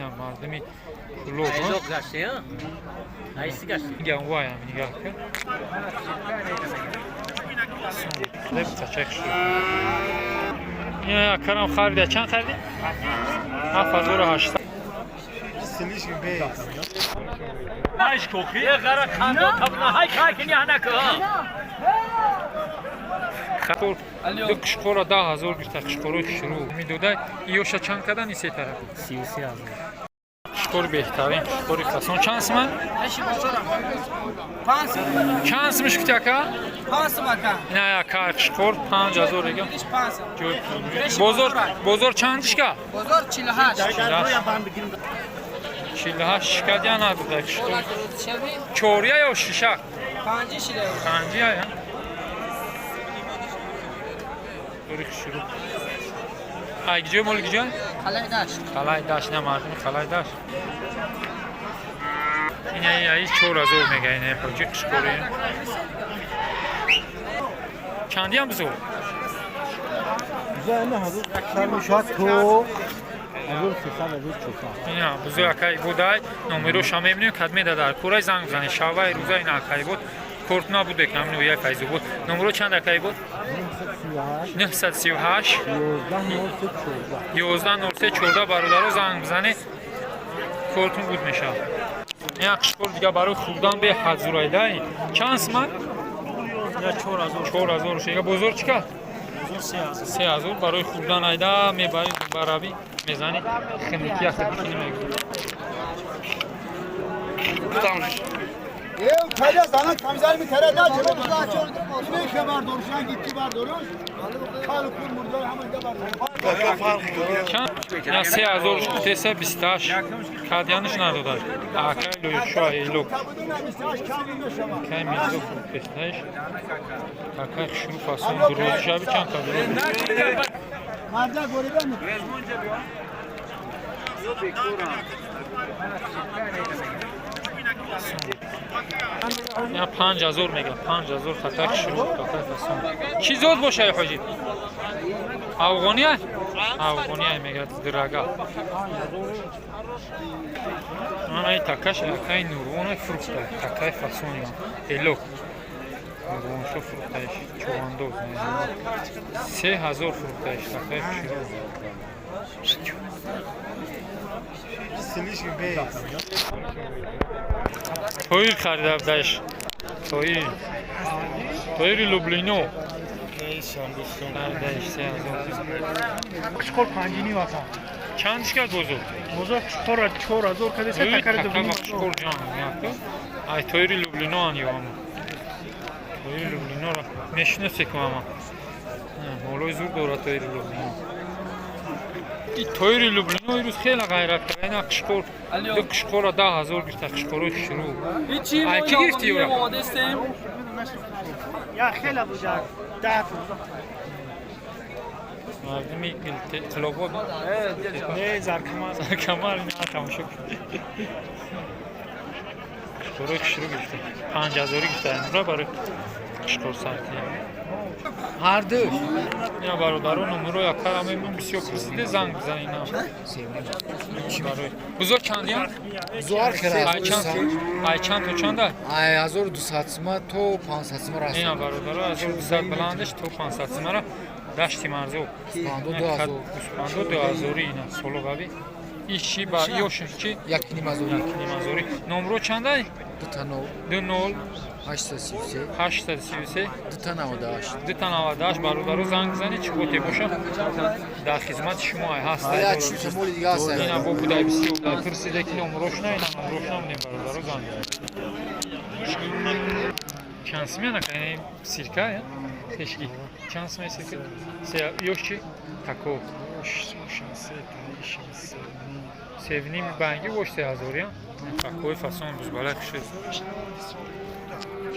Ина мардуми Кӯлоб. Ваям нигаҳ кун. Тачай хушрӯ. Ина акарам харида. Чанд хариди? 7800. Айш кохи. Е гара кандо табна хай кай кини ханака. Ду қишқора 10 000 гирифта, қишқорои хушрӯ медода. Иёша чанд кардани се тараф? 33 000. Қишқори беҳтарин, қишқори фасон. Чанд сима? Чанд симиш гуфти, ака? Ина ака, қишқор 5000 егам. Бозор, бозор чанд шика? Бозор 48. 48 шика дия надода қишқор. Чория ё шиша? Панҷи шида. Панҷи ая. Дори хушрӯ. Ай гиҷои моли гиҷой? Қалай Дашт. Қалай Дашт, на мардуми Қалай Дашт. Ина ай 4000 мега, ина ҳоҷи қишқори. Чандиам бузург? То 1300, 1400. Ина бузург акай будай, номероша мебинем, кадме дар курай занг бизанед. Шавай рӯза ина акай буд. Корт набуде, ки ҳамин ояй файзу буд. Номеро чанд, акай буд? 938. 938. 11 03 14. 11 03 14. Бародаро, занг бизанед, кортун буд мешавад. Ин қишқор дига барои хӯрдан беҳад зурайда. Чанд суман? 4000 шега. Бозор чӣ кард? 3000 барои хӯрдан айда мебарӣ, баравӣ мезанӣ, хиники яхадикини мегӯ. Kaya sana kamzar mi tere da cebe Ne ke var doruşan gitti var doruş. Kalı kur murdar hemen de var. Чанд? На 3000 шутеса 28 кадяниш надодад. Акай лоишоа элок. Кай мирзо фурӯхтестаиш. Акай хушрӯ фасон дурӯзи шаби чанд кадуро? Marda goribe mi? Я 5000 мегам, 5000 хатар хушрӯ, хатар фасон. Чӣ зод бошай, ҳоҷи? Афғония? Афғония мегад, дирага. Ана такаш акай нурвона фурӯхта, такай фасони элок. Нурвоншо фурӯхтаиш, чувандоз. 3000 фурӯхтаиш, такай хушрӯ. Тоир харида будаш. Тоир. Тоири Люблино. Харидаиш 3000. Қишқор панҷини ватан. Чанд шикад бозор? Бозор қишқорра 4000 кадеса, такари Така дувним. қишқор ҷон. Ай тоири Люблино ан ё ама. Тоири Люблиноро мешиносе ку ама. Молои зур дорад тоири Люблино. И тоири Люблино ирӯз хеле ғайрат кард. Ина қишқор, ду қишқорро 10 000 гирифта, қишқорои хушрӯ. Ҳичи. Ай ки гирифти юра? Омодастем. Я хела буда 10. Мардуми Қилобод. Не, Заркамар. Заркамар ина тамошо кун. Қишқорои хушрӯ гирифта. 5000 гирифта. Имра барои қишқор саркия. Ҳарду. Ина бародаро, номеро якара мемон, бисёр пурсиде, занг бизан ина. Барои. Бузор чандиян? Зуар хера. Ай чанд? Ай чанд то чанда? Ай 1200 сума то 500 сума раст. Ина бародаро, 1200 баландаш то 500 сумара, Дашти Марзо. Гӯспандо 2000. Гӯспандо 2000 ина солоғави. Иши ба ёш чи? 1500. 1500. Номро чандай? Дута нол. 2 0. 833. 833. Дута 98. 2 98. Бародаро, занг бизанед, чӣ боте боша, дар хизмати шумо ай ҳаст. Я чи моли дига ҳаст. Ина бо будай, бисёр будай пурсиде, ки номрошна, ина номрошна будем. Бародаро, занг. Чанд сумя нака сирка я? Пешки. Чанд сумя сирка? Се ёш чи? Тако. Севним банги бош 3000 я? Такои фасон бузбалай хушед.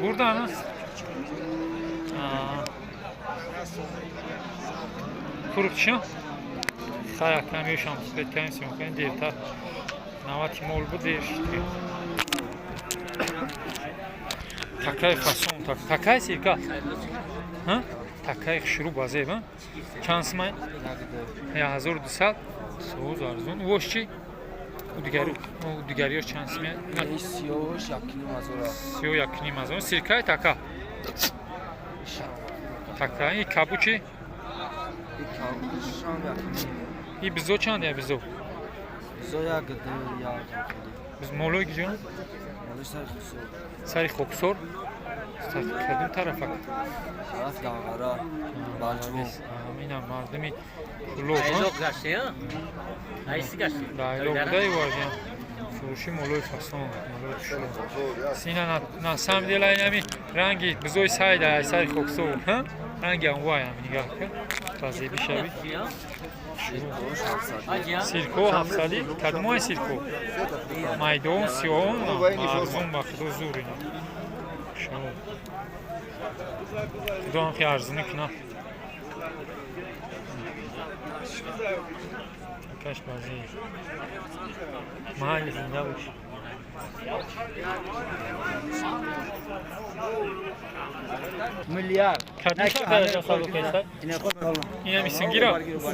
Бурда ана? Фурӯхтишо? Хай акам ёшам бетаин симкан дертар. Навати мол буд, дер шид. Такай фасон так. Такай сирка. Ҳа? Такай хушрӯ базеб, ҳа? Чанд сумай? 1200. Соз арзон. Вош чи? Дигариёш чанд симе? Сиёш 1,5 ҳазора. Сиё 1,5 ҳазор. Сиркаи така? Така. И кабучи? И бизо чанд я бизо? Бизо як ду як. Биз молои гиҷон? Сари Хоксор. Кадом тарафак? Тараф Данғара, Балҷувон. Ина мардуми Кулоб. Дайло будаи вардиям. Фурӯши молои фасон, молои хушрӯ. Сина на самом деле инами ранги бизои сайда ай сари Хоксор, ҳа? Ранги анвай ам нигаҳ кун. Ба зеби шави. Сирко ҳафтсади, кадомай сирко? Майдон, сиёҳон, арзон ба худо зур ина. Шумо. Худо ҳам хеле арзонӣ кунад. Каш бази. Майли зинда бош. Миллиард. Кадом шаҳр савдо кардед? Ина мисингира,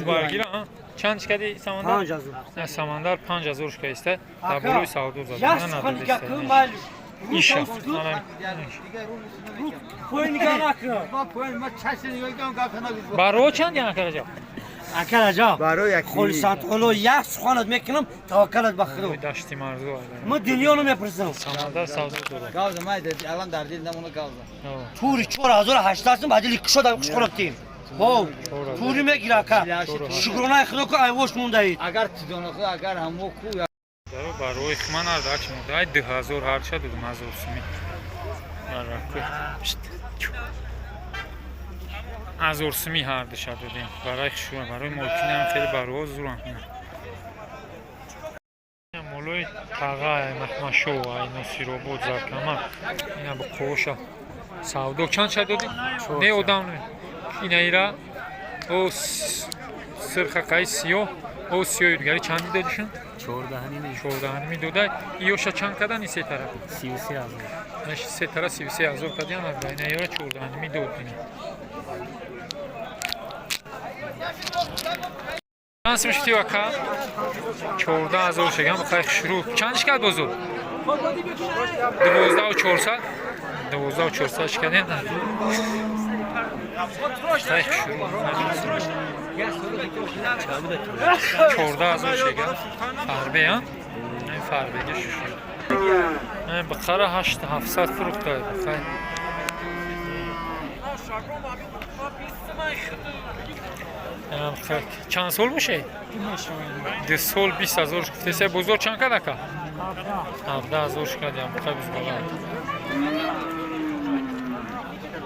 баргира, а? Чанд шкади самандар? 5000. На самандар 5000 шкаиста. Дар болои савдо зада. Як На сухан надодаиста. ки майли. Иша. Баро чанд яна караҷа? Ака Раҷаб. Барои як Холисантоло як суханат мекунам, таваккалат ба Худо. Дашти марзу. Ма дунё намепурсам. Самандар савдо дорад. Гавза май алан дар дил намона гавза. Тури 4800 сум бадили кушода кушқурабтим. Хоб, тури мегира ака. Шукронаи Худо ку айвош мондаид. Агар тидона худо агар ҳамо ку Даро барои хман ардач мурда. Ай 2000 ҳарча дудум ҳазор суми. Бараку. Ҳазор суми ҳар душа додем. Барои хушура, барои молкинам хеле бароҳо зурам. Молои таға, ай Махмашо, ай Носиробод, Заркама. Ина бо қоша. Савдо чанд ша додӣ? Не одам. Ина ира о сирха қай сиёҳ, о сиёҳи дигари чанди додишон? 14,5 додай. Иёша чанд кадан и се тараф? 33 ҳазор. Наш се тараф 33 ҳазор кадиан, ина ёра 14,5 дод ина. Чанд сум шуди вака? 14 ҳазор шагам хай шурӯъ. Чанд шикад бозор? 12 400. 12 400 шикадем. Хай шурӯъ. 14 ҳазор шагам. Фарбе, а? Ин фарбеги шушу. Ин бақара 8700 фурӯхта. Хай. Чанд сол боше? 2 сол 20 ҳазор гуфтеса бозор чанд кад ака? 17 ҳазор шукадиам хай бузбала.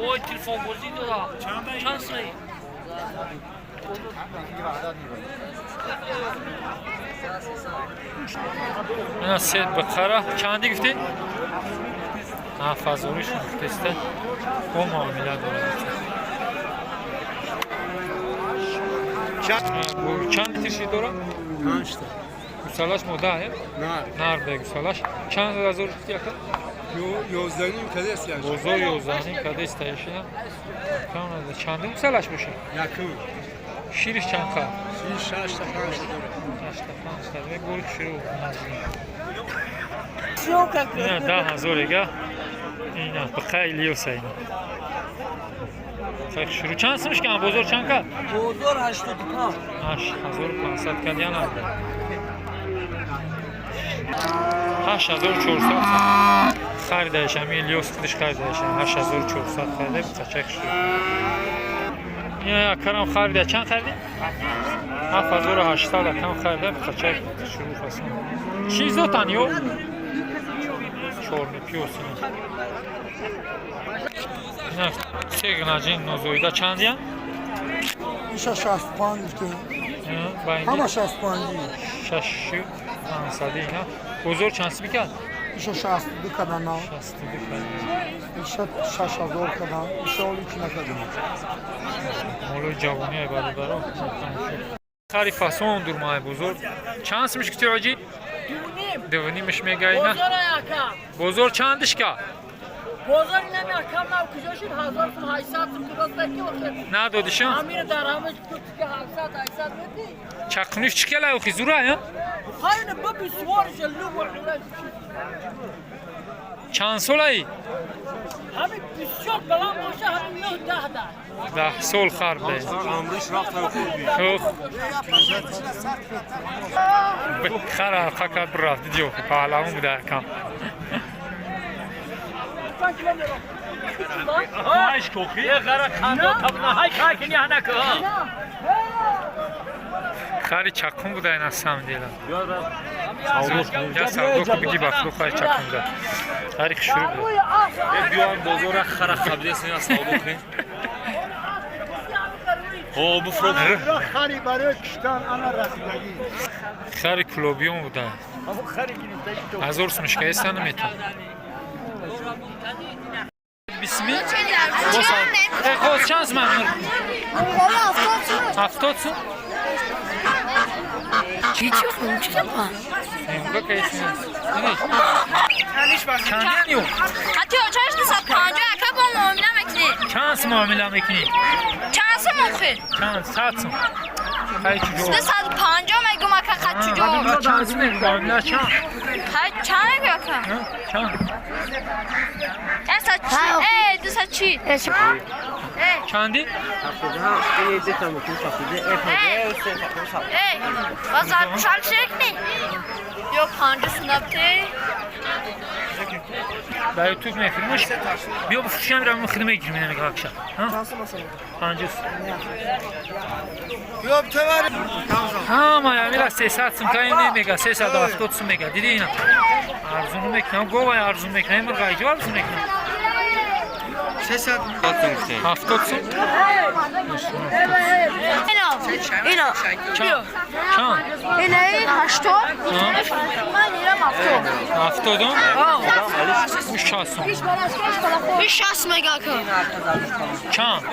Ой, телефон бозӣ дора. Чанд сумай? Ина се бақара чанди гуфтӣ? 7 ҳазориш гуфтеста. Бо муомила дорад. Чанд литр шир дорад? Панҷта. Гусалаш мода, е? Нар. Нар бе гусалаш. Чанд ҳазор гуфтӣ ака? 11,5 кадест яш. Бозор 11,5 кадест таишина. Чандум гусалаш боша? Якум. Шириш чанд қа? Шир шашта панҷта дорад. Шашта панҷта. Бори ширу наздик. Ина 10 ҳазор эга. Ина бақай Илёса ина. Хай шурӯъ чанд сумш кан бозор чанд ка? Бозор 85. 8500 кадиан анда. 8400 харидаеш ами Илёс худиш харидаеш 8400 харида қачак шуд. Ина акарам харида чанд хариди? 7800 акам харида қачак шурӯъ фасон. Чӣ зотан ё? Чорни пиёс ина. Ина се гнаҷин нозоида чандия? Иша 65 гуфтем. Ҳама 65. 6500 ина. Бозор чанд сими кард? Иша 62 кадан на. 62 кадан. Иша 6000 кадан. Иша оли чи накардем. Молои ҷавони ай бародаро. Хари фасон дурмай бозор. Чанд симиш кути оҷи? Дувнимиш мега ина. Бозор чандиш ка? Бозор инами акам нав куҷо шуд? 1800 сум кудоста ки охир. Надодишон? Амир дар ҳама тут ки 700 800 меди. Чақниш чӣ кела охи зура, я? Хайна баби сувориш лубу ҳулаш. Чанд солаи? Ҳами бисёр баланд боша, ҳами 9 10 да. 10 сол хар бе. Хух. Хар алқа кард рафт, диди охи паҳлавон буда акам. Хари чақун буда ин аз самом деле. Я савдо ку биги бахлу хари чақун буда. Хари хушрӯ буда. Биён бозора хара хабдес ина савдо кунем. Хо буфро. Хари барои киштан ана расидагӣ. Хари кулобиён буда. Ҳазор сумишка эста наметавон. Бисми? Хоз чанд сум амир? 70 сум? Чӣ чӣ чӣ? Чандиан ё? Ҳатто чаш 250 ака бо муомила мекунӣ. Чанд сум муомила мекунӣ? Чанд сум охир? Чанд сад сум. Хай чуҷо? 250 мегум ака хат чуҷо? Чанд сум муомила чанд? Хай чанд мегӯ ака? Чанд? 140. 240. Чанди? Базар пушал шекни? Ё 50 сунабте? Ба ютуб мефирмаш? Биё бифурӯшам рам хидм мегирим намега акша. 50. Ҳама амира 300 сум кай намега 370 сум мега. Диди ина. Арзуну мекунам, говай арзун мекунам, мирғайҷо арзун мекунам. 370 сум. Ино. Чанд? Чанд? Инаи 80. Ман ирам 70. 70? Уш 60 сум. 60 мега ака. Чанд?